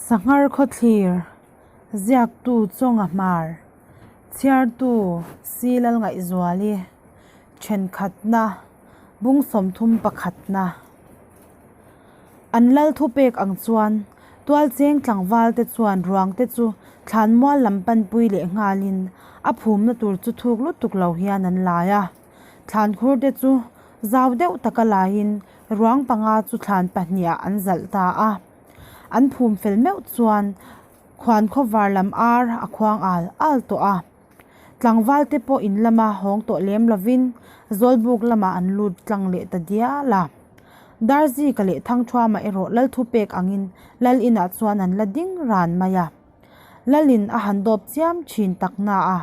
Sanghar khawthlir, ziaktu Chawnga Hmar, chhiartu Si Lalngaihzuali, thenkhatna, bung 30 pakhatna. An lal thupek ang chuan tualcheng tlangval te chuan ruang te chu thlanmual lam panpui leh nghalin a phumna tur chu thuk lutuk lo hian an lai a. Thlankhur te chu zau deuh taka laiin ruang panga chu thlan pahnihah an zalh ta a. An phum fel meuh chuan khuan khawvar lam ar a khuang al al tawh a. Tlangval te pawh in lama hawng tawh lem lovin Zawlbuk lamah an lut tlang leh ta dial a. Darzika leh Thangthuama erawh Lalthupek angin Lal inah chuan an la ding ran mai a. Lalin a han dawp chiam thin tak na a,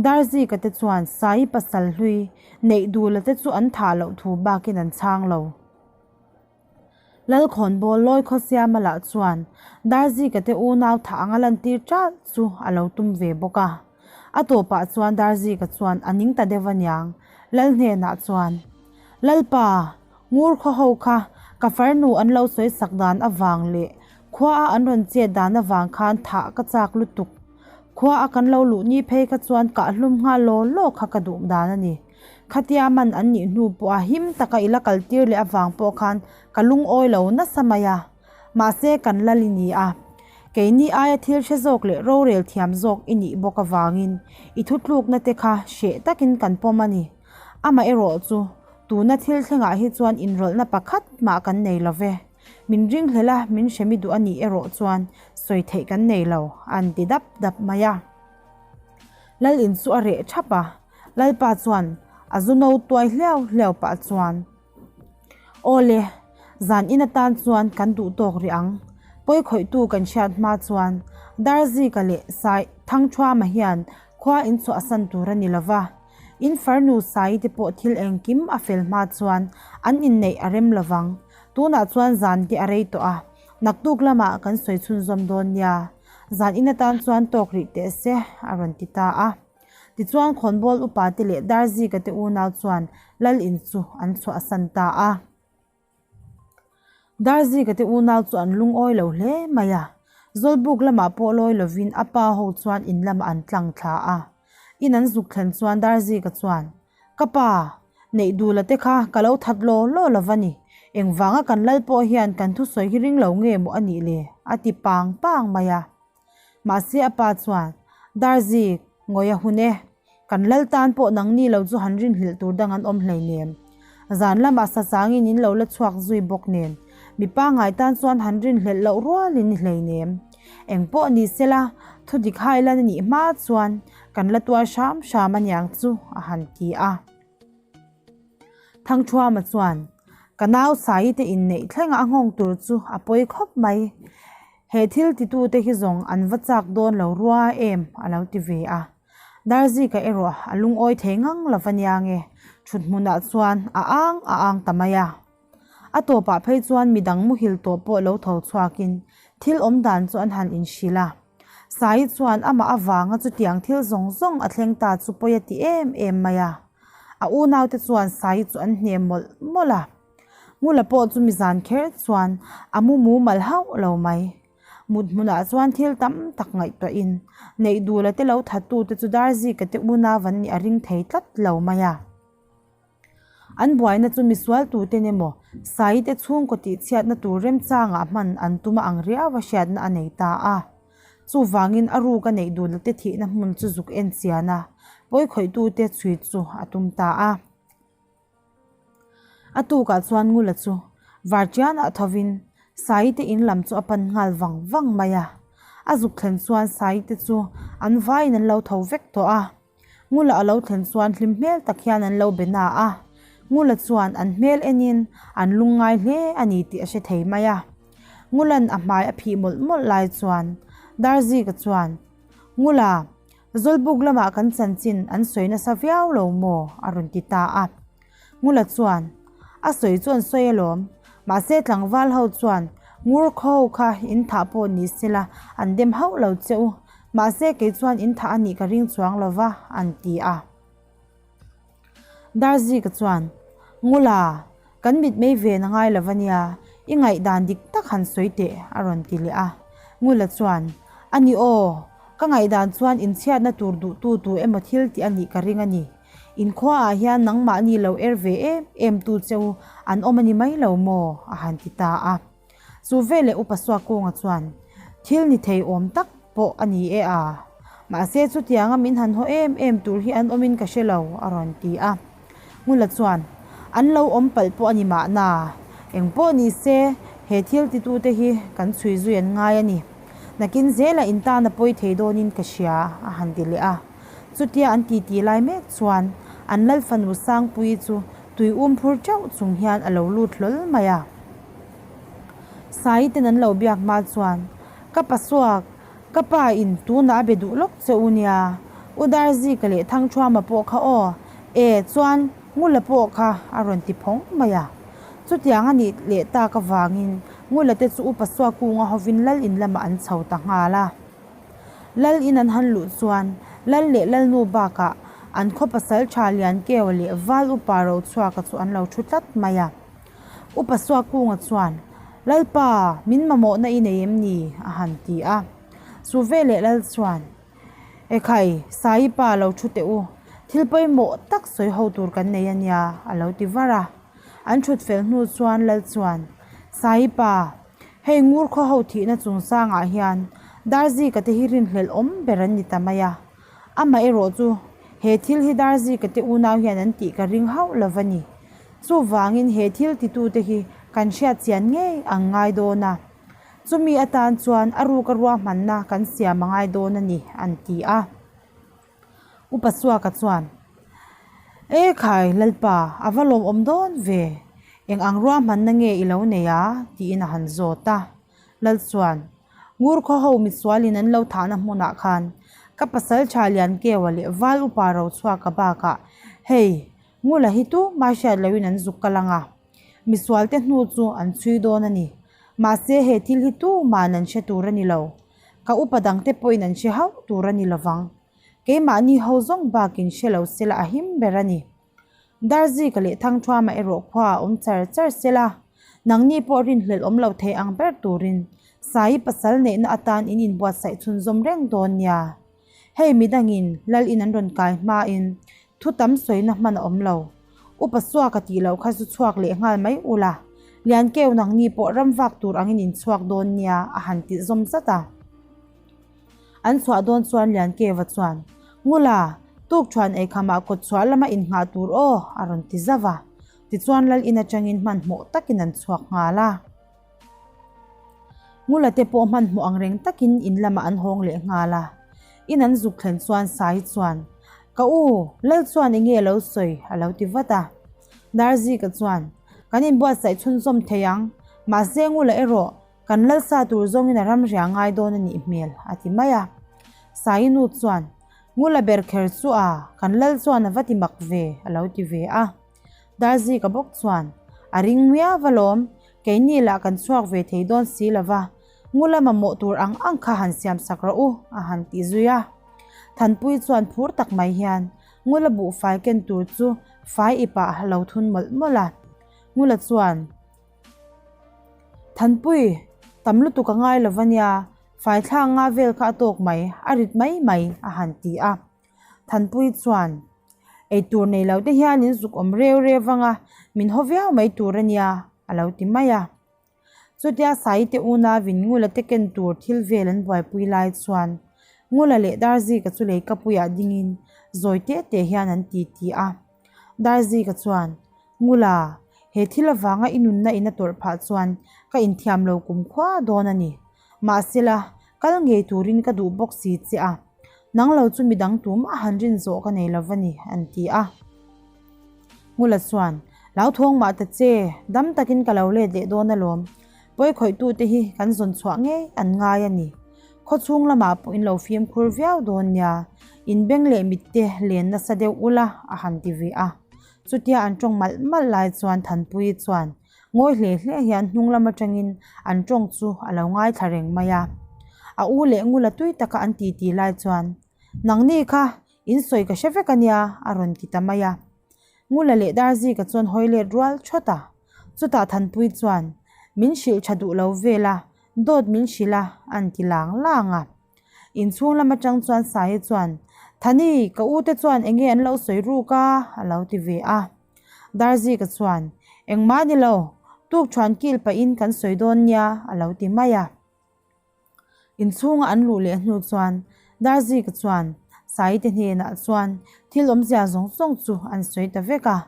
Darzika te chuan Sai pasal hlui neih duhla te chu an thah loh thu bakin an chhang lo. Lalkhawnbawl lawi khawsiama lah chuan Darzika te unau thah anga lantir ṭalh chu a lo tum ve bawk a. A tawpah chuan Darzika chuan a ning ta deuh aniang, Lal hnenah chuan, Lalpa, ngur khaw ho kha ka farnu an lo sawi sak dan avang leh khua a an rawn chet dan avang khan thah ka chak lutuk. Khua a kan lo luh ni phei kha chuan kah hlum nghal law law kha ka duh dan a ni. Khatia man an nih hnu pawha him taka i la kaltir leh avang pawh khan ka lungawi lo nasa mai a. Mahse kan lal i ni a. Keini aia thil hre zawk leh rorel thiam zawk i nih bawk avangin i thutlukna te kha hreh takin kan pawm a ni. Amaherawh chu tuna thil thlengah hi chuan inrawlhna pakhat mah kan nei lo ve. Min ringhlel a, min hremi duh a nih erawh chuan sawi theih kan nei lo, an ti dap dap mai a. Lal in chu a reh thap a. Lalpa chuan a zu no tuai hliau hliau pah chuan, Aw le, zan in atan chuan kan duh tawk rih ang. Pawi khawihtu kan hriat hma chuan Darzika leh Sai Thangthuama hian khua in chhuahsan tur a ni lo va. In farnu Sai te pawh thil engkim a fel hma chuan an inneih a rem lo vang. Tunah chuan zan te a rei tawh a, naktuk lamah kan sawi chhunzawm dawn nia. Zan in atan chuan tawk rih teh se, a rawn ti ta a. Tichuan khawnbawl upa te leh Darzika te unau chuan Lal in chu an chhuahsan ta a. Darzika te unau chu an lungawi lo hle mai a, Zawlbuk lamah pawh lawi lovin a pa ho chuan in lamah an tlang thla a. In an zuk thlen chuan Darzika chuan, Ka pa, neih duhla te kha ka lo that law law lo va ni, engvanga kan lal pawh hian kan thusawi hi ring lo nge maw a nih le? a ti pang pang mai a. Mahse a pa chuan, Darzik, ngawi a hun e. Kan lal tan pawh nangni lo chu han rinhlelh tur dang an awm hleinem. Zan lamah sachangin in lo la chhuak zui bawk nen, mi pangngai tan chuan han rinhlelh loh rualin ni hleinem. Eng pawh ni sela, thu dik hai lan a nih hma chuan kan la tuar hram hram aniang chu, a han ti a. Thangthuama chuan, Ka nau Saite inneih thlenga a nghawng tur chu a pawi khawp mai. He thil titute hi zawng an va chak dawn lo rua em? a lo ti ve a. Darzika erawh a lungawi thei ngang lo va nia nge, thut hmunah chuan a ang a ang ta mai a. A tawpah phei chuan midang muhil tawh pawh lo tho chhuakin thil awm dan chu an han inhrilh a. Sai chuan amah avanga chutiang thil zawng zawng a thleng ta chu pawi a ti em em mai a. A unaute chuan Sai chu an hnem mawlh mawlh a. Ngula pawh chu mizan kher chuan a mu mumal hauh lo mai. Mut hmunah chuan thil tam tak ngaihtuahin neih duhla te lo thattute chu Darzika te unau an nih a ring thei tlat lo mai a. An buaina chu misual tuten emaw Saite chhungkaw tihchhiatna tur remchangah hman an tum a ang riau a hriatna a nei ta a. Chuvangin a ruka neih duhla te thihna hmun chu zuk en chian a, pawikhawih-tute chhui chu a tum ta a. A tukah chuan Ngula chu Vartianah thovin Saite in lam chu a pan nghal vang vang mai a. A zuk thlen chuan Saite chu an vaiin an lo tho vek tawh a. Ngula a lo thlen chuan hlim hmel tak hian an lo be na a. Ngula chuan an hmel enin an lungngai hle a ni tih a hre thei mai a. Ngula'n a hmai a phih mawlh mawlh lai chuan Darzika chuan, Ngula, Zawlbuk lamah kan chanchin an sawi nasa viau lo maw? a rawn ti ta a. Ngula chuan, A sawi chu an sawi alawm. Mahse tlangval ho chuan ngur khaw ho kha in thah pawh ni sela an dem hauh lo che u. Mahse kei chuan in thah a nih ka ring chuang lo va, an ti a. Darzika chuan, Ngula, kan mitmei ven a ngai lo va nia, i ngaihdan dik tak han sawi teh, a rawn ti leh a. Ngula chuan, A ni aw, ka ngaihdan chuan inchhiatna tur duhtu tu emaw thil tih a nih ka ring a ni. Inkhuaah hian nangmahni lo er ve em em tu cheu an awm a ni mai lo maw? a han ti ta a. Chu veleh Upa Suakunga chuan, Thil ni thei awm tak pawh a ni e a, mahse chutianga min han haw em em tur hi an awmin ka hre lo, a rawn ti a. Ngula chuan, An lo awm palh pawh a ni mahna, eng pawh ni se he thil titute hi kan chhui zui an ngai a ni. Nakin zela in tan a pawi thei dawnin ka hria, a han ti leh a. Chutia an titi lai mek chuan an lal fanu Sangpuii chu tui um phur teuh chung hian a lo lut hlawl mai a. Sai ten an lo biak hma chuan, Ka pasuak, ka pa in tunah a be duh lawk che u nia, U Darzika leh Thangthuama pawh kha aw, e chuan Ngula pawh kha a rawn ti phawng mai a. Chutiang a nih leh tak avangin Ngula te chu Upa Suakunga hovin lal in lamah an chho ta nghal a. Lal in an han luh chuan Lal leh Lalnu bakah an khaw pasal tha Liankeua leh Val Upa Rochhuaka chu an lo thu tlat mai a. Upa Suakunga chuan, Lalpa, min mamawhna i nei em ni? a han ti a. Chu veleh Lal chuan, Ekhai, Sai pa lo thu teh u, thil pawimawh tak sawi ho tur kan nei a nia, a lo ti var a. An thut fel hnu chuan Lal chuan, Sai pa, hei ngur khaw ho thihna chungchangah hian Darzika te hi rinhlelh awm ber an ni ta mai a. Amah erawh chu he thil hi Darzika te unau hian an tih ka ring hauh lo va ni. Chuvangin he thil titute hi kan hriat chian ngei ang ngai dawn a, chumi atan chuan a ruka ruahmanna kan siam a ngai dawn a ni, an ti a. Upa Suaka chuan, E khai, Lalpa, a va lawmawm dawn ve, eng ang ruahmanna nge i lo nei a? tiin a han zawt a. Lal chuan, Ngur khaw ho misualin an lo thahna hmunah khan ka pasal tha Liankeua leh Val Upa Rochhuaka bakah hei, Ngula hi tu mah hriat loin an zuk kal ang a, misualte hnu chu an chhui dawn a ni. Mahse he thil hi tu ma'n an hre tur a ni lo. Ka upa dangte pawhin an hre hauh tur a ni lovang. Keimahni ho zawng bakin hre lo sela a him ber a ni. Darzika leh Thangthuama erawh khua a awm char char sela, nangni pawh rinhlelh awm lo thei ang ber turin Sai pasal neihna atan in inbuatsaih chhunzawm reng dawn nia. Hei midangin lal in an rawn kai hmain thu tam sawina hman a awm lo. Upa Suaka tih loh kha zu chhuak leh nghal mai ula, Liankeu nangni pawh ram vak tur angin in chhuak dawn nia a han ti zawm zat a. An chhuah dawn chuan Liankeuva chuan, Ngula, tuk thuan eikhamah kawt chhuah lama innghah tur aw a rawn ti zauh a. Tichuan lal in atangin hmanhmawh takin an chhuak nghal a. Ngula te pawh hmanhmawh ang reng takin in lamah an hawng leh nghal a. In an zuk thlen chuan Sai chuan, Ka u, Lal chuan enge a lo sawi? a lo ti vat a. Darzika chuan, Kan inbuatsaih chhunzawm thei ang, mahse Ngula erawh kan Lal sa tur zawngin a ram ria ngai dawn a nih hmel, a ti mai a. Sai nu chuan, Ngula ber kher chu a, kan Lal chuan a va ti mak ve, a lo ti ve a. Darzika bawk chuan, A ring miau alawm, Keini lah kan chhuak ve thei dawn si lo va, Ngula mamawh tur ang ang kha han siam sak rawh u, a han ti zui a. Thanpui chuan phur tak mai hian Ngula buhfai ken tur chu fai ipah a lo thun mawlh mawlh a. Ngula chuan, Thanpui, tam lutuk a ngai lo va nia, fai thla nga vel kha a tawk mai, a rit mai mai, a han ti a. Thanpui chuan, Eitur nei lo te hian in zuk awm reu reu vang a, min haw viau mai tur a nia, a lo ti mai a. Chutia Saite una vin Ngula te ken tur thil vel an buaipui lai chuan Ngula leh Darzika chu leikapuiah dingin zawi te te hian an ti ti a. Darzika chuan, Ngula, he thil avanga i nunna in a tawrh phah chuan ka inthiam lo kum khua dawn a ni. Mahsela, kal ngei turin ka duh bawk si che a, nang lo chu midang tumah han rin zawh ka nei lo va ni, an ti a. Ngula chuan, Hlauthawng mah ta che, dam takin ka lo let leh dawn alawm. Pawi khawihtute hi kan zawn chhuah ngei an ngai a ni. Khawchhung lamah pawh in lo fimkhur viau dawn nia, in beng leh mitte len nasa deuh ula, a han ti ve a. Chutia an tawng malh malh lai chuan Thanpuii chuan, Ngawi hle hle hian hnung lam atangin an tawng chu a lo ngaithla reng mai a. A u leh ngula tui taka an titi lai chuan, Nangni kha in sawi ka hre vek a nia, a rawn ti ta mai a. Ngula leh Darzika chuan hawi let rual thawt a. Chutah Thanpui chuan, Min hrilh tha duh lo vel a. Dawt min hrilh a, an ti lang lang a. Inchhung lam atang chuan Saii chuan, Thani, ka u te chuan enge an lo sawi ruk a? a lo ti ve a. Darzika chuan, Engmah ni lo, tukthuan kil pahin kan sawi dawn nia, a lo ti mai a. Inchhunga an luh leh hnu chuan Darzika chuan Saii te hnenah chuan thil awmzia zawng zawng chu an sawi ta vek a.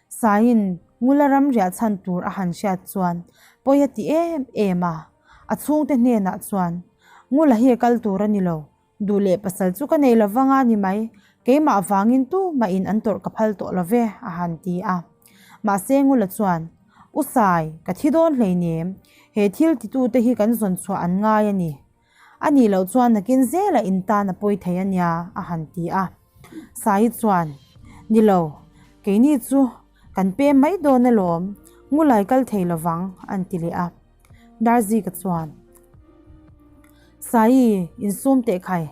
Saiin Ngula ram riah chhan tur a han hriat chuan pawi a ti em em a, a chhungte hnenah chuan, Ngula hi a kal tur a ni lo, duh leh pasal chu ka nei lo vang a ni mai, keimah vangin tumahin an tawrh ka phal tawh lo ve, a han ti a. Mahse Ngula chuan, U Sai, ka thi dawn hleinem, he thil titute hi kan zawn chhuah an ngai a ni. A nih loh chuan nakin zela in tan a pawi thei a nia, a han ti a. Sai chuan, Ni lo, keini chu kan pem mai dawn alawm, ngulai kal thei lovang, an ti leh a. Darzika chuan, Sai, insum teh khai,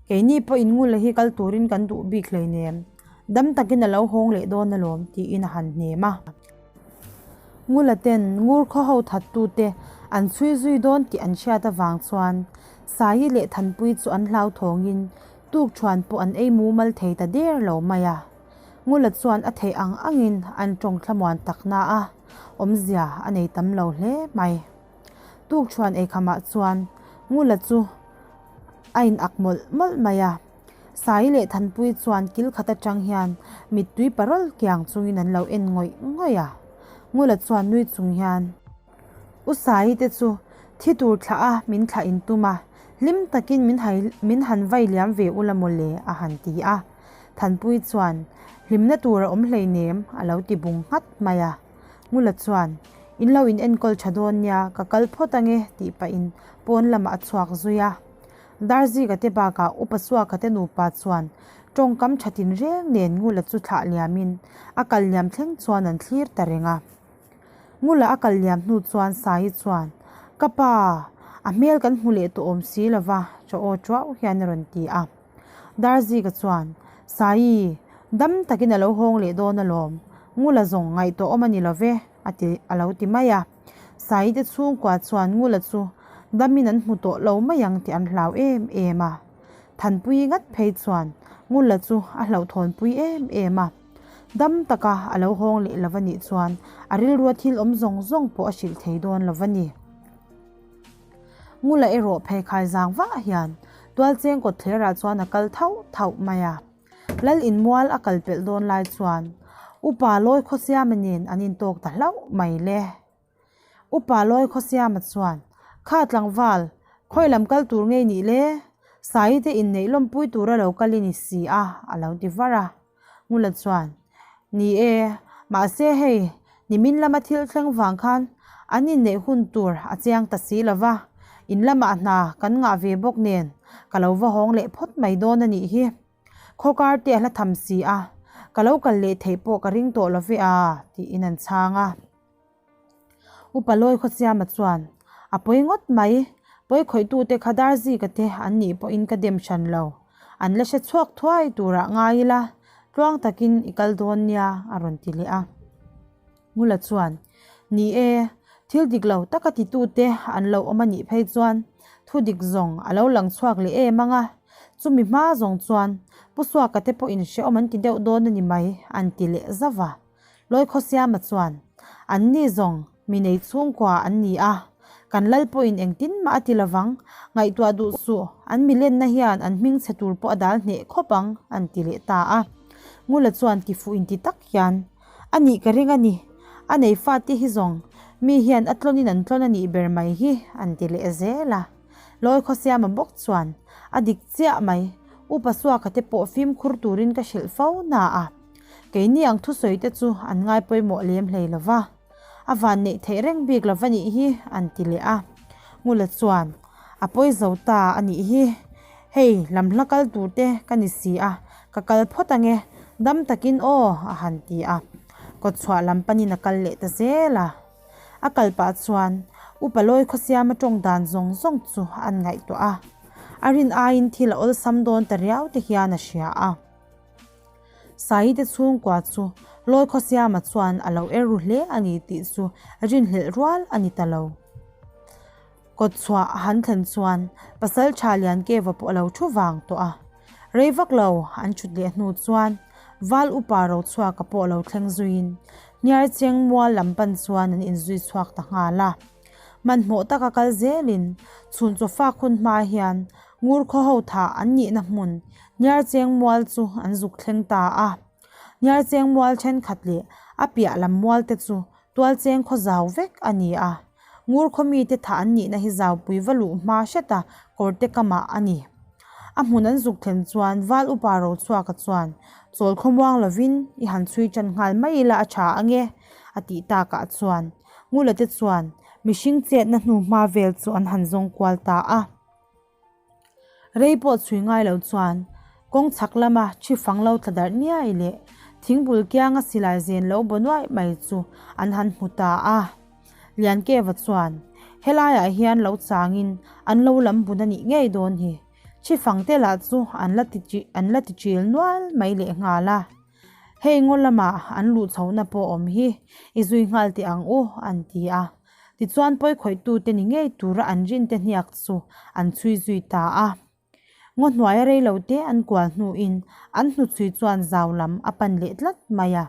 keini pawh in ngula hi kal turin kan duh bik hleinem, dam takin a lo hawng leh dawn alawm, tiin a han hnem a. Ngula ten ngur khaw ho thattute an chhui zui dawn tih an hriat avang chuan Saii leh Thanpui chu an hlauthawngin tukthuan pawh an ei mumal thei ta der lo mai a. Ngula chuan a theih ang angin an tawng thlamuan tak na a, awmzia a nei tam lo hle mai. Tukthuan eikhamah chuan Ngula chu a in ak mawlh mawlh mai a. Saii leh Thanpui chuan kil khat atang hian mittui parawl kiang chungin an lo en ngawih ngawih a. Ngula chuan nui chung hian, U Saii te chu thi tur thlah a min thlah in tum a, hlim takin min hai min han vai liam ve ula mawle a han ti a. Thanpui chuan, Hlimna tur a awm hleinem a lo ti bung nghat mai a. Ngula chuan, In lo in enkawl tha dawn nia, ka kal phawt ange tih pahin pawn lamah a chhuak zui a. Darzika te bakah Upa Suaka te nupa chuan tawngkam tha tinreng nen Ngula chu thlah liamin a kal liam thleng chuan an thlir ta reng a. Ngula a kal liam hnu chuan Saii chuan, Ka pa, a hmel kan hmu leh tawh awm si lo va, chaw aw tuau hian a rawn ti a. Darzika chuan, Saii, dam takin a lo hawng leh dawn alawm, Ngula zawng ngaihtuah awm a ni lo ve, a ti a lo ti mai a. Saii te chhungkua chuan Ngula chu damin an hmu tawh lo mai ang tih an hlau em em a. Thanpui ngat phei chuan Ngula chu a hlauhthawnpui em em a. Dam taka a lo hawng leh lo a nih chuan a rilrua thil awm zawng zawng pawh a hrilh thei dawn lo a ni. Ngula erawh pheikhai zang vah hian Tualcheng kawtthlerah chuan a kal thauh thauh mai a. Lal inmual a kal pelh dawn lai chuan Upa Lawi Khawsiama nen an intawk ta hlauh mai le. Upa Lawi Khawsiama chuan, Kha tlangval, khawi lam kal tur ngei nih le? Saii te inneih lawmpui tura lo kal i ni si a, a lo ti var a. Ngula chuan, Ni e, mahse hei, nimin lama thil thleng vang khan an inneih hun tur a chiang ta si lo va, in lamah hna kan ngah ve bawk nen ka lo va hawng leh phawt mai dawn a nih hi. Khawkar te a hla tham si a, ka lo kal leh theih pawh ka ring tawh lo ve a, tiin an chhang a. Upa Lawi Khawsiama chuan, A pawi ngawt mai, pawi khawihtute kha Darzika te an nih pawhin ka dem hran lo. An la hre chhuak thuai turah ngai ila, tluang takin i kal dawn nia, a rawn ti leh a. Ngula chuan, Ni e, thil dik lo taka titute an lo awm a nih phei chuan thu dik zawng a lo lang chhuak leh em ang a, chumi hma zawng chuan Pu Suaka te pawhin hrehawm an ti deuh dawn a ni mai, an ti leh zauh a. Lawikhawsiama chuan, An ni zawng, mi nei chhungkua an ni a, kan lal pawhin engtin mah a ti lovang, ngaihtuah duh suh, an milenna hian an hming chhe tur pawh a dal hneh khawp ang, an ti leh ta a. Ngula chuan tifuh inti tak hian, A nih ka ring a ni, a nei fate hi zawng, mi hian a tlawnin an tlawn a nih ber mai hi, an ti leh zel a. Lawikhawsiama bawk chuan, A dik chiah mai, Upa Suaka te pawh fimkhur turin ka hrilh fo na a. Keini ang thusawi te chu an ngai pawimawh lem hlei lo va, a van neih theih reng bik lo va nih hi an ti leh a. Ngula chuan, A pawi zo ta a nih hi, hei lam hla kal tur te ka ni si a, ka kal phawt ange, dam takin aw a han ti a. Kawtchhuah lam panin a kal leh ta zel a. A kal pah chuan Upa Lawi Khawsiama tawng dan zawng zawng chu an ngaihtuah a, a rin aiin thil a awlsam dawn ta riau te hian a hria a. Saii te chhungkua chu Lawi Khawsiama chuan a lo er ru hle a ni tih chu rinhlelh rual a ni ta lo. Kawtchhuah a han thlen chuan Pasalṭha Liankeva pawh a lo thu vang tawh a. Rei vak lo an ṭhut leh hnu chuan Val upa Rochhuaka pawh lo thleng zuiin Hniarcheng mual lam pan chuan an inzui chhuak ta nghal a. Hmanhmawh taka kal zelin chhun chawfak hun hma hian Ngur khaw ho thah an nihna hmun Hniarcheng mual chu an zuk thleng ta a. Hniarcheng mual thenkhat leh a piah lam mual te chu Tualcheng khaw zau vek a ni a, Ngur khaw mite thah an nihna hi zaupui va luh hma hret a kawrte kamah a ni. A hmun an zuk thlen chuan Val upa Rochhuaka chuan chawl khawmuang lovin i han chhui tan nghal mai ila a tha ange a tih takah chuan Ngula te chuan mihring chetna hnu hma vel chu an han zawng kual ta a. Rei pawh chhui ngai lo chuan kawng chhak lama thi fang lo tla darh niai leh thingbul kianga silai zen lo baw nuaih mai chu an han hmu ta a. Liankeva chuan helaiah hian lo changin an lo lam bun a nih ngei dawn hi. Thi fang te lah chu an la ti an la ti chil nual mai lehnghal a. Hei ngaw lamah an luh chhohna pawh awm hi i zui nghal teh ang u an ti a. Tichuan pawikhawih-tute ni ngei tura an rinte hniak chu an chhui zui ta a. Ngaw hnuaia rei lo te an kual hnuin an hnuchhui chuan zau lam a pan leh tlat mai a.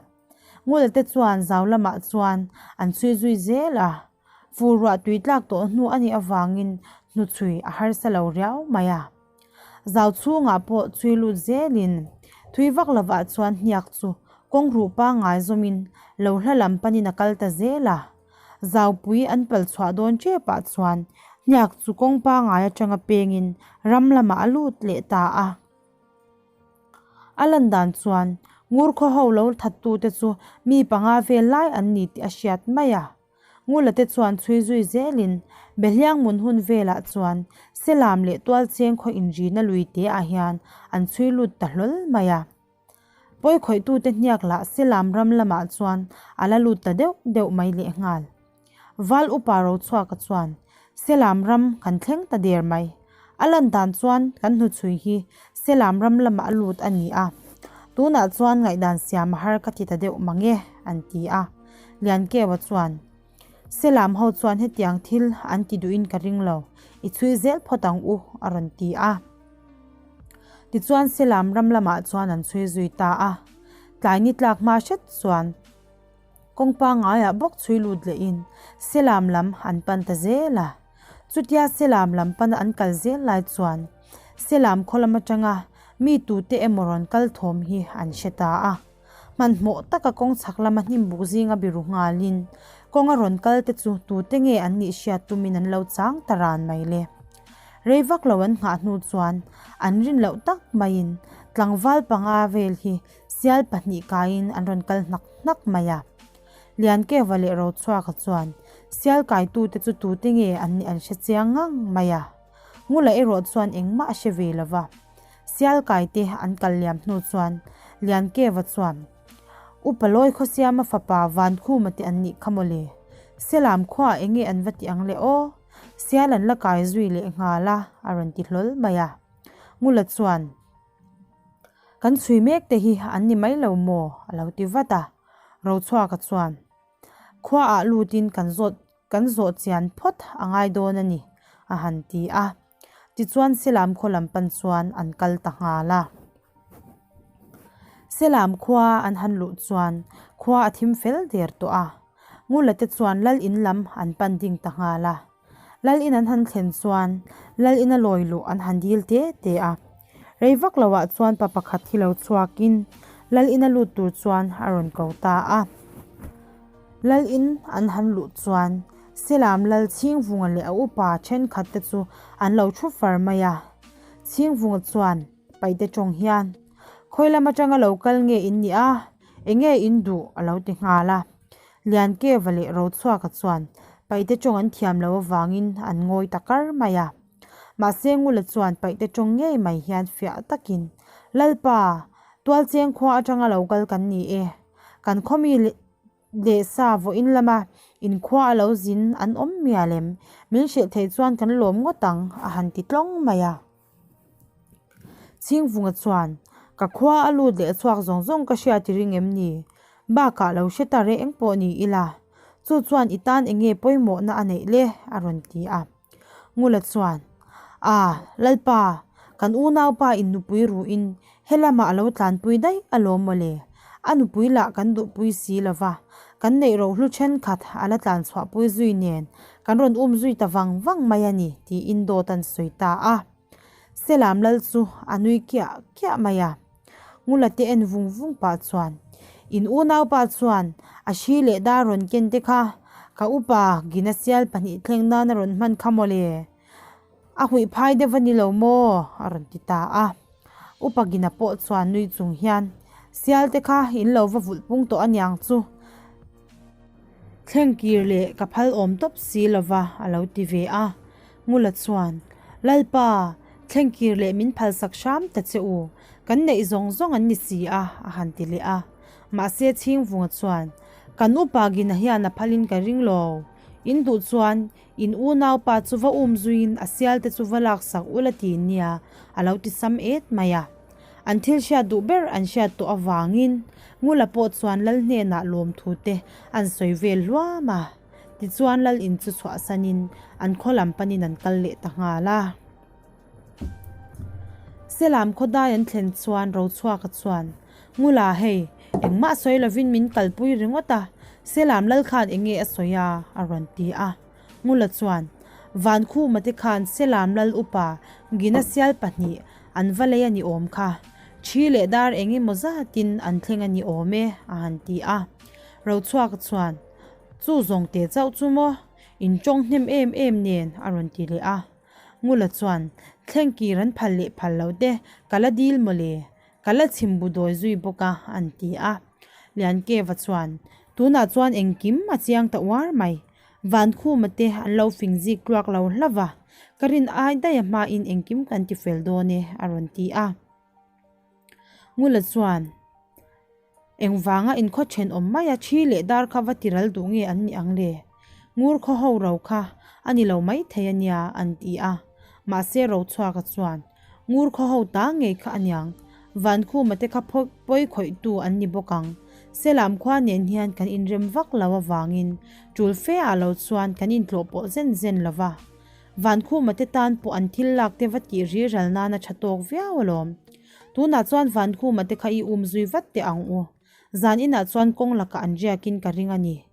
Ngula te chuan zau lamah chuan an chhui zui zel a. Fur ruah tui tlak tawh hnu a nih avangin hnuchhui a harsa lo riau mai a. Zau chhungah pawh chhui lut zelin thui vak lovah chuan hniak chu kawng ruh pangngai zawmin lo hla lam panin a kal ta zel a. Zaupui an pal chhuah dawn tepah chuan hniak chu kawng pangngai atanga pengin ram lamah a lut leh ta a. A lan dan chuan ngur khaw ho lo thattute chu mi panga vel lai an ni tih a hriat mai a. Ngula te chuan chhui zui zelin Behliang mun hun velah chuan Selam leh Tualcheng khaw inrina lui te ah hian an chhui lut ta hlawl mai a. Pawikhawih-tute hniak lah Selam ram lamah chuan a la lut ta deuh deuh mai lehnghal. Val upa Rochhuaka chuan, Selam ram kan thleng ta der mai. A lan dan chuan kan hnuchhui hi Selam ram lamah a lut a ni a. Tunah chuan ngaihdan siam a har ka ti ta deuh mang e, an ti a. Liankeua chuan, Selam ho chuan hetiang thil an ti duhin ka ring lo, i chhui zel phawt ang u, a rawn ti a. Tichuan Selam ram lamah chuan an chhui zui ta a. Tlai ni tlak hma hret chuan kawng pangaiah bawk chhui lut lehin Selam lam an pan ta zel a. Chutia Selam lam pana an kal zel lai chuan Selam khaw lam atanga mi tute emaw rawn kal thawm hi an hre ta a. Hmanhmawh taka kawng chhak lama hnim buk zinga biru nghalin kawnga rawn kal te chu tute nge an nih hriat tumin an lo chang ta ran mai le. Rei vak lo an nghah hnu chuan an rin loh tak maiin tlangval panga vel hi sial pahnih kaiin an rawn kal hnak hnak mai a. Liankeva leh Rochhuaka chuan sial kaitute chu tute nge an nih an hre chiang ngang mai a. Ngula erawh chuan engmah a hre ve lo va. Sial kaite an kal liam hnu chuan Liankeva chuan, Upa Lawi Khawsiama fapa Vankhuma te an nih kha mawle. Selam khuaah enge an va ti ang le aw? Sial an la kai zui leh nghal a, a rawn ti hlawl mai a. Ngula chuan, Kan chhui mek te hi an ni mai lo maw? a lo ti vat a. Rochhuaka chuan, Khuaah lutin kan zawt kan zawh chian phawt a ngai dawn a ni, a han ti a. Tichuan Selam khaw lam pan chuan an kal ta nghal a. Selam khua an han luh chuan khua a thim fel der tawh a. Ngula te chuan Lal in lam an pan ding ta nghal a. Lal in an han thlen chuan Lal ina lawi luh an han dil te te a. Rei vak lo ah chuan pa pakhat hi lo chhuak in Lal ina lut tur chuan a rawn ko ta a. Lal in an han luh chuan Selam Lal Chhingvunga leh a upa thenkhat te chu an lo thu far mai a. Chhingvunga chuan Paite tawng hian, Khawi lam atanga lo kal nge in nih a? Enge in duh? a lo ti nghal a. Liankeva leh Rochhuaka chuan Paite tawng an thiam lo avangin an ngawi ta kar mai a. Mahse Ngula chuan Paite tawng ngei mai hian fiah takin, Lalpa, Tualcheng khua atanga lo kal kan ni e. Kan khawmi leh sa vawiin lama inkhua a lo zin an awm mial em? Min hrilh theih chuan kan lawm ngawt ang, a han ti tlawng mai a. Chhingvunga chuan, Ka khua a lut leh chhuak zawng zawng ka hriat i ring em ni? Bakah lo hre ta reng pawh ni ila, chu chuan i tan eng nge pawimawhna a neih le? a rawn ti a. Ngula chuan, A, Lalpa, kan unaupa in nupui ruhin helamah a lo tlanpui daih alawm mawle. A nupui lah kan duhpui si lova, kan neih rohlu thenkhat a la tlanchhuahpui zui nen kan rawn um zui ta vang vang mai a ni, tiin dawt an sawi ta a. Selam lal chu a nui kiah kiah mai a. Ngula te en vung vung pah chuan, In unaupa chuan a hri leh dar rawn ken te kha ka upa Gina sial pahnih thleng nan a rawn hman kha mawle. A huih phai deuh a ni lo maw? a rawn ti ta a. Upa Gina pawh chuan nui chung hian, Sial te kha in lo va vulh pung tawh aniang chu. Thleng kir leh ka phal awm tawp si lova a lo ti ve a. Ngula chuan, Lalpa, thleng kir leh min phalsak hram ta che u, kan neih zawng zawng an ni si a, a han ti leh a. Mahse Chhingvunga chuan, Kan upa Gina hian a phalin ka ring lo. In duh chuan in unaupa chu va um zuiin a sialte chu va laksak ula ti nia, a lo ti sam et mai a. An thil hriat duh ber an hriat tawh avangin Ngula pawh chuan Lal hnenah lawmthu te an sawi vel hluam a. Tichuan Lal in chu chhuahsanin an khaw lam panin an kal leh ta nghal a. Selam khawdai an thlen chuan Rochhuaka chuan, Ngula hei, engmah sawi lovin min kalpui ringawt a, Selam Lal khan eng nge a sawi a? a rawn ti a. Ngula chuan, Vankhuma te khan Selam Lal upa Gina sial pahnih an va lei a ni awm kha. Thi leh dar eng emaw zatin an thleng a ni awm e, a han ti a. Rochhuaka chuan, Chu zawng teh chauh chu maw? In tawng hnem em em nen, a rawn ti leh a. Ngula chuan, Thleng kir an phal leh phal lo te, ka la dil maw le? Ka la chhim bu dawi zui bawk a, an ti a. Liankeva chuan, Tunah chuan engkim a chiang ta uar mai. Vankhuma te an lo fing zik tluak lo hlauh va, ka rin ai daih a hmain engkim kan ti fel dawn e, a rawn ti a. Ngula chuan, Engvanga inkhaw thenawm maia thi leh dar kha va tiral duh nge an nih ang le? Ngur khaw ho ro kha a ni lo maithei a nia, an ti a. Mahse Rochhuaka chuan, Ngur khaw ho ta ngei kha aniang, Vankhuma te kha pawi khawihtu an ni bawk ang. Selam khua nen hian kan inrem vak lo avangin tul fe ah lo chuan kan intlawh pawh zen zen lo va. Vankhuma te tan pawh an thil lak te va tih ri ral nan a tha tawk viau alawm. Tunah chuan Vankhuma te kha i um zui vat teh ang u. Zan inah chuan kawng lakah an riakin ka ring a ni.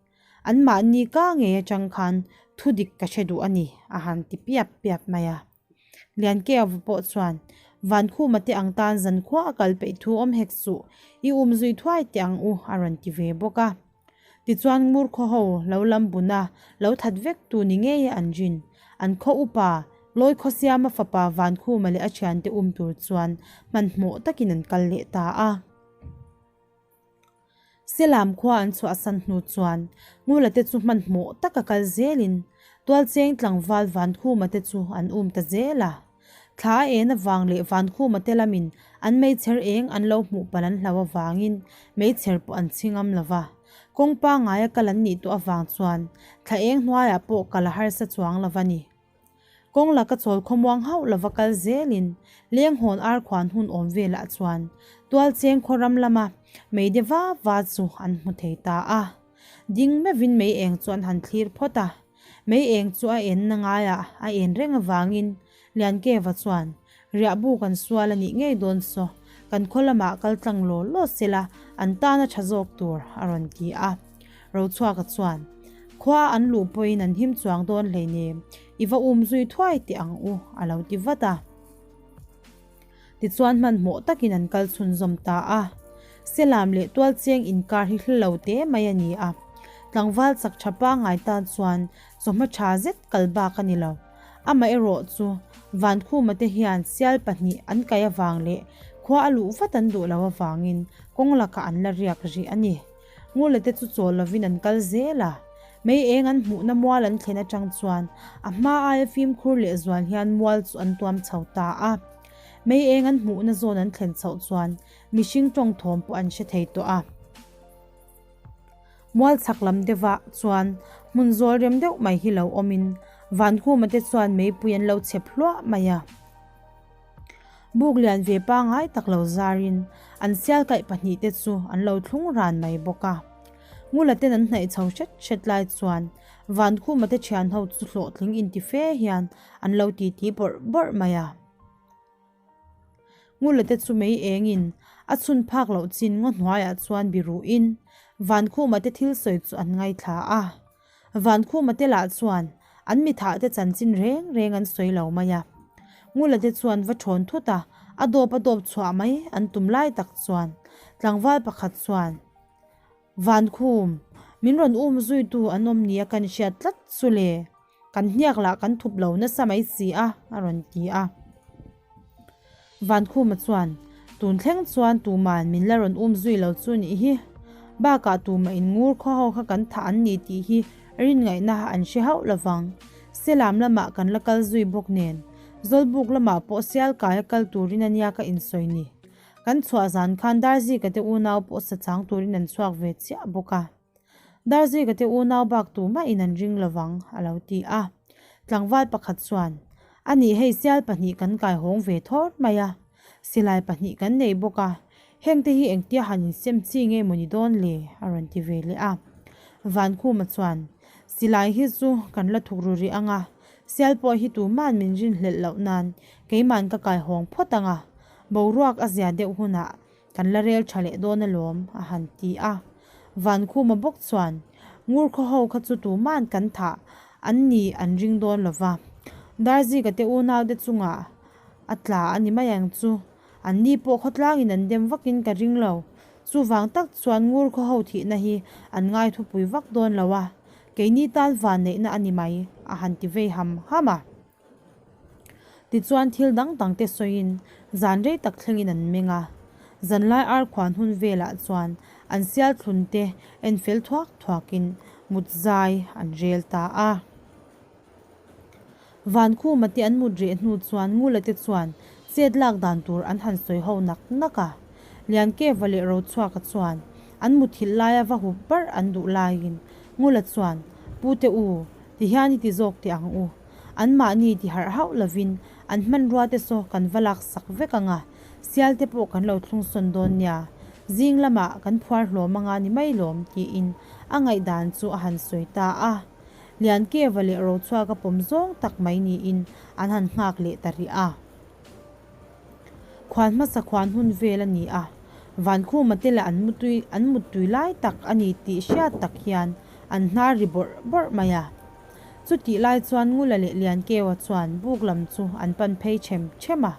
Anmahni ka ngei atang khan thudik ka hre duh a ni, a han ti piap piap mai a. Liankeova pawh chuan, Vankhuma te ang tan zankhua a kal peih thu awm hek suh, i um zui thuai teh ang u, a rawn ti ve bawk a. Tichuan Ngur khaw ho lo lam buna lo that vek tu ni ngei an rin. An khaw upa, Lawi Khawsiama fapa Vankhuma leh a thiante um tur chuan hmanhmawh takin an kal leh ta a. Selam khua an chhuahsan hnu chuan Ngula te chu hmanhmawh taka kal zelin Tualcheng tlangval Vankhuma te chu an um ta zel a. Thla a en avang leh Vankhuma te lamin an meichher eng an lo hmuh palh an hlau avangin meichher pawh an chhi ngam lo va. Kawng pangaia kal an nih tawh avang chuan thla eng hnuaiah pawh kal a harsa chuang lo va ni. Kawng laka chawl khawmuang hauh lova kal zelin Lenghawn arkhuan hun awm velah chuan Tualcheng khaw ram lama meide va va chu an hmu thei ta a. Ding meuhin mei eng chu an han thlir phawt a. Mei eng chu a enna ngaiah a en reng avangin Liankeva chuan, Riahbu kan sual a nih ngei dawn saw, kan khaw lamah kal tlang law law sela an tan a tha zawk tur, a rawn ti a. Rochhuaka chuan, Khua an luh pawhin an him chuang dawn hleinem, i va um zui thuai teh ang u, a lo ti vat a. Tichuan hmanhmawh takin an kal chhunzawm ta a. Selam leh Tualcheng inkar hi hla lo te mai a ni a. Tlangval chak tha pangngai tan chuan chawhma tha zet kal bak a ni lo. Amaherawh chu Vankhuma te hian sial pahnih an kaih avang leh khua a luh vat an duh loh avangin kawng lakah an la riak rih a ni. Ngula te chu chawl lovin an kal zel a, mei eng an hmuhna mual an thlen atang chuan a hma aia fimkhur leh zual hian mual chu an tuam chho ta a. Mei eng an hmuhna zawn an thlen chhoh chuan mihring tawng thawm pawh an hre thei tawh a. Mual chhak lam deuhah chuan hmun zawl rem deuh mai hi lo awmin Vankhuma te chuan meipui an lo chhep hluah mai a. Buk lian ve pangngai tak lo zarin an sial kaih pahnihte chu an lo thlung ran mai bawk a. Ngula ten an hnaih chho hret hret lai chuan Vankhuma te thian ho chu hlawhtling inti fe hian an lo titi bawrh bawrh mai a. Ngula te chu mei engin a chhun phak loh chin ngaw hnuaiah chuan biruhin Vankhuma te thil sawi chu an ngaithla a. Vankhuma te lah chuan an mithah te chanchin reng reng an sawi lo mai a. Ngula te chuan va thawn thut a, a dawp a dawp chhuah mai an tum lai tak chuan tlangval pakhat chuan, Vankhum, min rawn um zuitu an awm nia kan hriat tlat chu le, kan hniak lah kan thup lo nasa mai si a, a rawn ti a. Vankhuma chuan, Tun thleng chuan tuma'n min la rawn um zui lo chu nih hi. Bakah tumah in ngur khaw ho kha kan thah an ni tih hi rinngaihna an hre hauh lovang. Selam lamah kan la kal zui bawk nen, Zawlbuk lamah pawh sial kaia kal turin a nia ka insawi ni. Kan chhuah zan khan Darzika te unau pawh sa chang turin an chhuak ve chiah bawk a. Darzika te unau bak tumah in an ring lovang, a lo ti a. Tlangval pakhat chuan, A nih hei sial pahnih kan kai hawng ve thawr mai a, silai pahnih kan nei bawk a, hengte hi engtia han insem chi nge maw ni dawn le? a rawn ti ve leh a. Vankhuma chuan, Silai hi chu kan la thuk ru rih ang a, sial pawh hi tuma'n min rinhlelh loh nan keima'n ka kai hawng phawt ang a, Boruak a zia deuh hunah kan la rel tha leh dawn alawm, a han ti a. Vankhuma bawk chuan, Ngur khaw ho kha chu tuma'n kan thah an ni an ring dawn lo va. Darzika te unaute chungah a tla a ni mai ang chu. An ni pawh khawtlangin an dem vakin ka ring lo. Chuvang tak chuan ngur khaw ho thihna hi an ngaithupui vak dawn lo a, keini tan vanneihna a ni mai, a han ti vei ham ham a. Tichuan thil dang dang te sawiin zan rei tak thlengin an meng a, zanlai ar khuan hun velah chuan an sial thlun te en fel thuak thuakin mut zai an rel ta a. Vankhuma te an mut reh hnu chuan Ngula te chuan chet lak dan tur an han sawi ho nak nak a. Liankeva leh Rochhuaka chuan an muthilh laia va hup barh an duh laiin Ngula chuan, Pute u, tihian i ti zawk teh ang u. Anmahni ti harh hauh lovin an hmanrua te saw kan va lak sak vek ang a, sial te pawh kan lo thlung sawn dawn nia, zing lamah kan phuar hlawm anga ni mai lawm tiin a ngaihdan chu a han sawi ta a. Liankeva leh Rochhuaka pawm zawng tak mai niin an han nghak leh ta rih a. Khuan hmasa khuan hun vel a ni a, Vankhuma te leh an mutui an muttui lai tak a ni tih hriat tak hian an hnar ri bawrh bawrh mai a. Chutih lai chuan Ngula leh Liankeua chuan buk lam chu an pan phei ṭhem ṭhem a.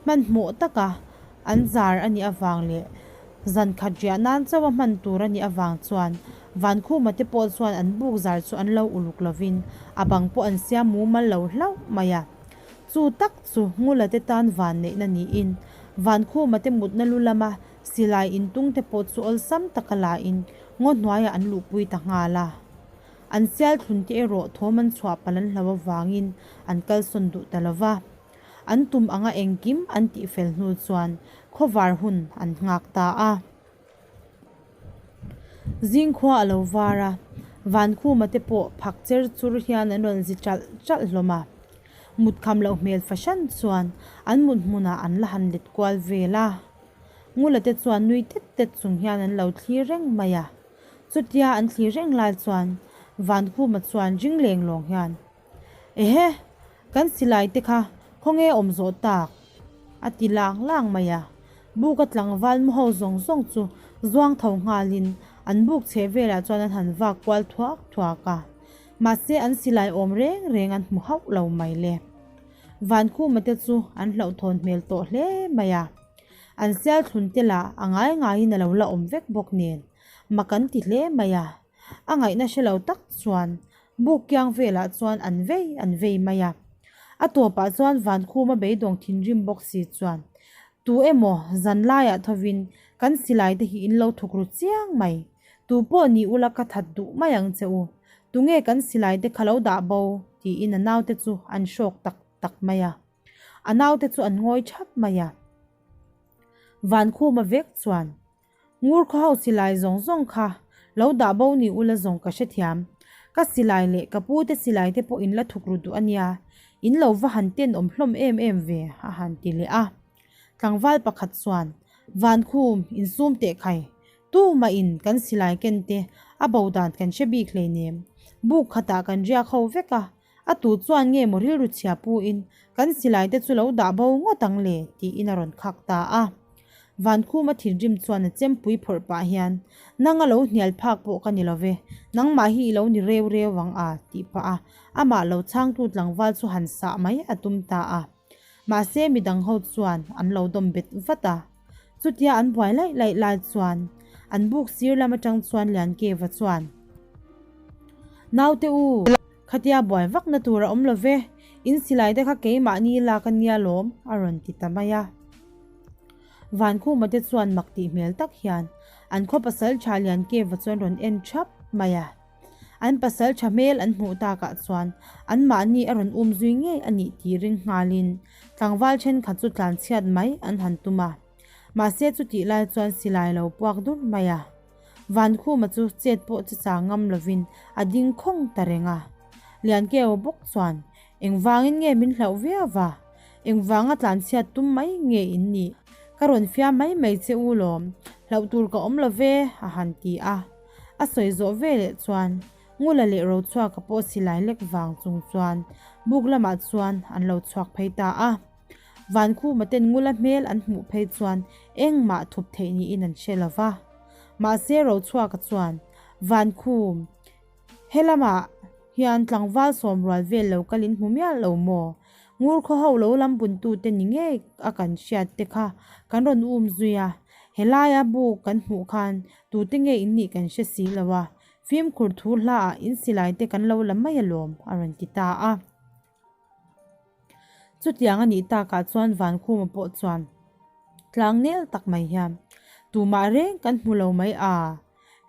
Hmanhmawh taka an zar a nih avang leh zan khat riah nan chauh a hman tur a nih avang chuan Vankhuma te pawh chuan an buk zar chu an lo uluk lovin a bang pawh an siam mumal lo hlauh mai a. Chu tak chu Ngula te tan van neihna niin Vankhuma te mutna lu lama silai intung te pawh chu awlsam taka lain ngaw hnuaiah an luhpui ta nghal a. An sial thlun te erawh thawm an chhuah palh an hlo avangin an kalsawn duh ta lo va. An tum anga engkim an tih fel hnu chuan khawvar hun an nghak ta a. Zingkhua a lo var a, Vankhuma te pawh phak cher chur hian an rawn zi ṭalh ṭalh hlawm a. Mut kham loh hmel fahran chuan an mut hmunah an la han let kual vel a. Ngula te chuan nui tet tet chung hian an lo thlir reng mai a. Chutia an thlir reng lai chuan Vankhuma chuan ring leng lawng hian, Ehe, kan silai te kha khawnge awm zawh tak? a ti lang lang mai a. Buka tlangval mu ho zawng zawng chu zuang tho nghalin an buk chheh velah chuan an han vak kual thuak thuak a. Mahse an silai awm reng reng an hmu hauh lo mai le. Vankhuma te chu an hlauhthawn hmel tawh hle mai a. An sial thlun te lah a ngai ngaiin a lo la awm vek bawk nen. Mak an ti hle mai a, a ngaihna hre lo tak chuan buk kiang velah chuan an vei an vei mai a. A tawpah chuan Vankhuma beidawng thinrim bawk si chuan, Tu emaw zan laiah thovin kan silai te hi in lo thuk ru chiang mai, tu pawh ni ula ka that duh mai ang che u, tunge kan silai te kha lo dah bo? tiin a naute chu an hrawk tak tak mai a. A naute chu an ngawi thap mai a. Vankhuma vek chuan, Ngur khaw ho silai zawng zawng kha lo dah bo ni ula zawng ka hrethiam. Ka silai leh ka pu te silai te pawh in la thuk ru duh a nia, in lo va han tenawm hlawm em em ve, a han ti leh a. Tlangval pakhat chuan, Vankhum, insum teh khai, tumah in kan silai ken te A bo dan kan hre bik hleinem. Buk khatah kan riak ho vek a, a tu chuan nge maw rilru chhia pu in kan silai te chu lo dah bo ngawt ang le tiin a rawn khak ta a. Vankhuma thinrim chuan a chempui phawrh pah hian, Nang a lo hnial phak pawh ka ni lo ve, nangmah hi i lo ni reu reu ang a tih pah a, amah lo chhangtu tlangval chu han sah mai a tum ta a. Mahse midang ho chuan an lo dawm bet vat a. Chutia an buai laih laih lai chuan an buk sir lam atang chuan Liankeva chuan, Naute u, khatia buai vakna tur a awm lo ve, in silai te kha keimahni lak a nia lawm, a rawn ti ta mai a. Vankhuma te chuan mak tih hmel tak hian an khaw pasal tha Liankeva chuan rawn en thap mai a. An pasal tha hmel an hmuh takah chuan anmahni a rawn um zui ngei a nih tih ring nghalin tlangval thenkhat chu tlanchhiat mai an han tum a. Mahse chutih lai chuan silai lo puak dur mai a. Vankhuma chu chet pawh che chang ngam lovin a ding khawng ta reng a. Liankeu bawk chuan engvangin nge min hlauh viau va? Engvanga tlanchhiat tum mai nge in nih? Ka rawn fiam mai mai che u lawm, hlauh tur ka awm lo ve a han ti a. A sawi zawh ve leh chuan Ngula leh Rochhuaka pawh silai lek vang chung chuan buk lamah chuan an lo chhuak phei ta a. Vankhuma ten Ngula hmel an hmuh phei chuan engmah thup theih niin an hre lo va. Mahse Rochhuaka chuan, Vankhum, he lamah hian tlangval sawmrual vel lo kalin hmu miah lo maw? Ngur khaw ho lo lam buntute ni ngei a kan hriat te kha kan rawn um zui a, helaia buk kan hmuh khan tute nge in nih kan hre si lo a, fimkhur thu hla ah in silai te kan lo la mai alawm a rawn ti ta a. Chutiang a nih takah chuan Vankhuma pawh chuan tlang nel tak mai hian tumah reng kan hmu lo mai a,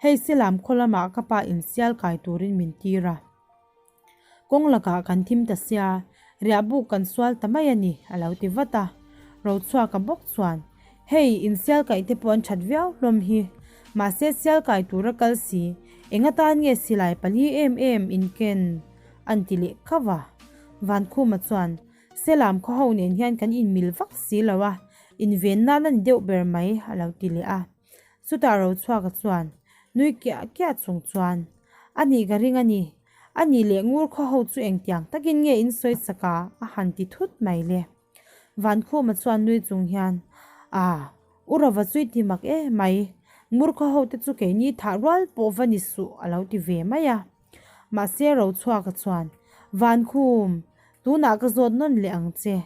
hei silam khaw lamah ka pa insial kai turin min tir a. Kawng lakah kan thim ta sia, riah buk kan sual ta mai a ni, a lo ti vat a. Rochhuaka bawk chuan, Hei, in sial kaih te pawh an that viau hlawm hi. Mahse sial kai tura kal si, eng atan nge silai pali em em in ken? an ti leh khauh a. Vankhuma chuan, Selam khaw ho nen hian kan inmil vak si lo a, inven nan a ni deuh ber mai, a lo ti leh a. Chutah Rochhuaka chuan, nui kiah kiah chung chuan, A nih ka ring a ni. A nih leh ngur khaw ho chu engtiang takin nge in sawi sak a? a han ti thut mai le. Vankhuma chuan nui chung hian, A, u Rova chu i ti mak e mai. Ngur khaw ho te chu keini thah rual pawh va ni suh a lo ti ve mai a. Mahse Rochhuaka chuan, Vankhum, tunah ka zawt nawn leh ang che.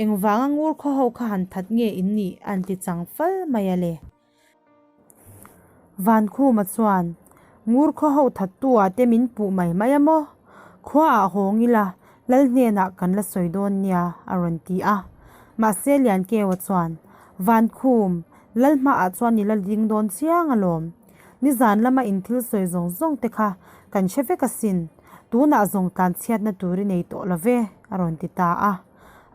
Engvanga ngur khaw ho kha han that nge in nih? an ti chang fal mai a le. Vankhuma chuan, Ngur khaw ho thattu ah te min puh mai mai a maw? Khua ah hawng ila, Lal hnenah kan la sawi dawn nia, a rawn ti a. Mahse Liankeua chuan, Vankhum, Lal hmaah chuan i la ding dawn chiang alawm. Nizan lama in thil sawi zawng zawng te kha kan hre vek asin, tunah zawng tlanchhiatna tur i nei tawh lo ve, a rawn ti ta a.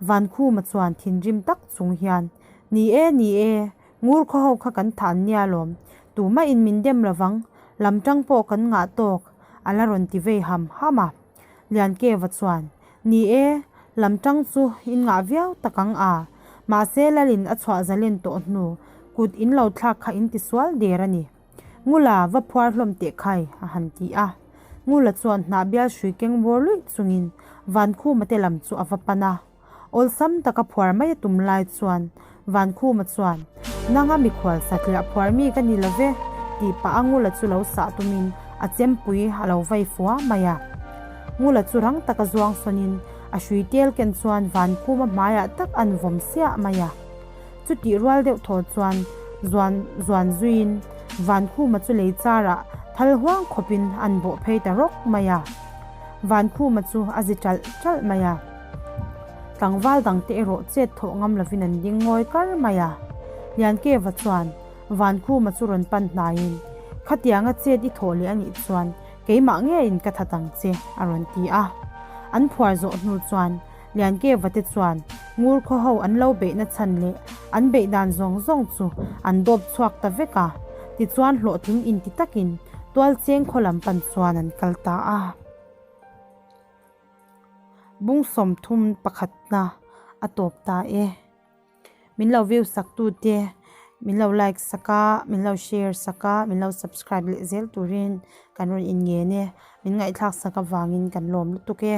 Vankhuma chuan thinrim tak chung hian, Ni e, ni e, ngur khaw ho kha kan thah an nia lawm, tumah in min dem lovang, lam tang pawh kan ngah tawk, a la rawn ti vei ham ham a. Liankeva chuan, Ni e, lam tang chu in ngah viau tak ang a, mahse Lalin a chhuah zalen tawh hnu, kut in lo thlak kha in ti sual der a ni. Ngula va phuar hlawm teh khai, a han ti a. Ngula chuan hnah bial hrui keng bawr luih chungin Vankhuma te lam chu a va pan a. Awlsam taka phuar mai a tum lai chuan Vankhuma chuan, Nanga mikhual satliah phuar mi ka ni lo ve, tih pah a Ngula chu lo sah tumin a chempui a lo vai fua mai a. Ngula chu rang taka zuang sawnin a hrui tel ken chuan Vankhuma hmaiah tak an vawm siah mai a. Chutih rual deuh thaw chuan zuan zuan zuiin Vankhuma chu lei charah thal huang khawpin an bawh phei ta rawk mai a. Vankhuma chu a zi ṭalh ṭalh mai a. Tlangval dangte erawh chet thawh ngam lovin an ding ngawi kar mai a. Liankeva chuan Vankhuma chu rawn pan hnaiin, Khatianga chet i thawh leh a nih chuan keimah ngeiin ka that ang che, a rawn ti a. An phuar zawh hnu chuan Liankeva te chuan ngur khaw ho an lo beihna chhan leh an beih dan zawng zawng chu an dawp chhuak ta vek a, tichuan hlawhtling inti takin tualcheng khaw lam pan chuan an kal ta a. Bung 31 na a tawp ta e. Min lo view sak tu te. Min lo like sak a, min lo share sak a, min lo subscribe leh zel turin kan rawn inngen e. Min ngaihthlak sak avangin kan lawm lutuk e.